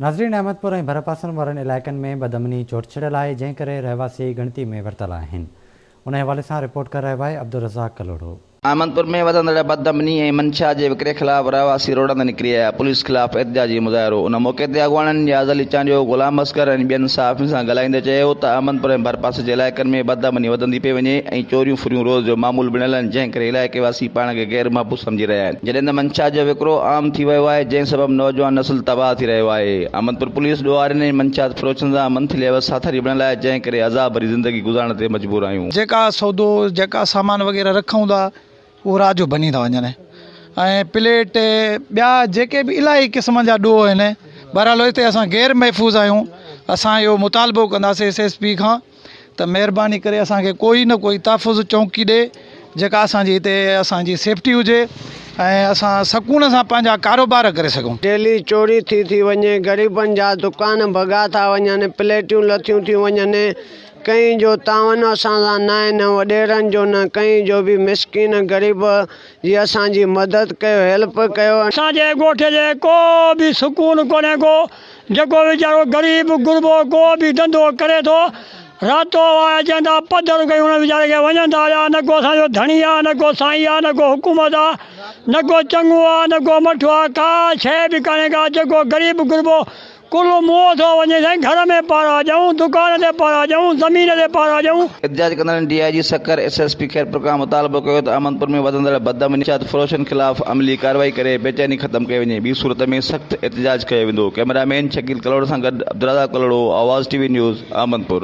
ناظرين احمدپور ۽ ڀرپاسن وارن علائقن ۾ بدامني چوٽ ڇڙيل آهي جنهن ڪري رهواسي ڳڻتي ۾ ورتل آهن ان حوالي سان رپورٽ ڪري رهيو آهي عبدالرزاق ڪلهوڙو. احمدپور ۾ وڌندڙ بدامني ۽ منشيات جي وڪري خلاف رهواسي روڊن تي نڪري آيا، پوليس خلاف احتجاجي مظاهرو، ان موقعي تي اڳواڻن نياز علي چانڊيو، غلام اصغر ۽ ٻين صحافين سان ڳالهائيندي چيو ته احمدپور ۽ ڀرپاسي جي علائقن ۾ بدامني وڌندي پئي وڃي ۽ چوريون ڦريون روز جو معمول بڻيل آهن جنهن ڪري علائقي واسي پاڻ کي غير محفوظ سمجهي رهيا آهن. جڏهن ته منشيات جو وڪرو عام ٿي ويو آهي، جنهن سبب نوجوان نسل تباهه ٿي رهيو آهي. احمدپور پوليس ڏوهارين ۽ منشيات فروشن سان منٿلي عيوض ساٿاري بڻيل آهي، جنهن ڪري عذاب ڀري زندگي گذارڻ تي مجبور آهيون. جيڪا سودو جيڪا سامان وغيره رکون ٿا اهو رات جو ڀڃي ٿا وڃن ۽ پليٽ ٻيا جيڪي به الاهي قسم جا ڏوهه آهن بهرحال هتي اسان غير محفوظ آهيون اسان اهو مطالبو ڪنداسين ايس ايس پي کان ته مهرباني ڪري اسان کي ڪوئي نه ڪوئي تحفظ چونڪي ڏي جيڪا اسان جي هتي اسان جي سيفٽي هجي ۽ اسان سڪون سان پنهنجا ڪاروبار ڪري سگهون. ڊيلي چوري ٿي ٿي وڃي غريبن جا دڪان ڀڳا ٿا وڃن پليٽيون لٿيون ٿيون وڃن ڪنهن جو تعاون اسان سان ناهي نه وڏيرن جو نه ڪنهن جو به مسڪين غريب جي اسان جي مدد ڪيو هيلپ ڪيو. اسان جي ڳوٺ جي ڪو به سڪون ڪونهي ڪو جيڪو ويچارو غريب غربو ڪو به ڌنڌو ڪري ٿو راتو واء اچن ٿا پڌر ڪيون ان ويچاري کي وڃن ٿا هليا نه ڪو اسان جو ڌڻي آ نه ڪو سائين آ نه ڪو حڪومت آ نه ڪو چڱو آ نه ڪو مٺو آ ڪا شيء به ڪانهي ڪا جيڪو غريب غربو ڪل موهه ٿو وڃي سائين گهر ۾ پارا ڏيون دڪان تي پارا ڏيون زمين تي پارا ڏيون. احتجاج ڪندڙن D I G Sukkur, S S P Khairpur کان مطالبو ڪيو ته احمدپور ۾ وڌندڙ بدامني منشيات فروشن خلاف عملي ڪارروائي ڪري بيچيني ختم ڪئي وڃي ٻي صورت ۾ سخت احتجاج ڪيو ويندو ڪئميرا مين شڪيل ڪلهوڙو سان گڏ Abdulrazzaq Kalhoro, Awaz T V news, Ahmedpur.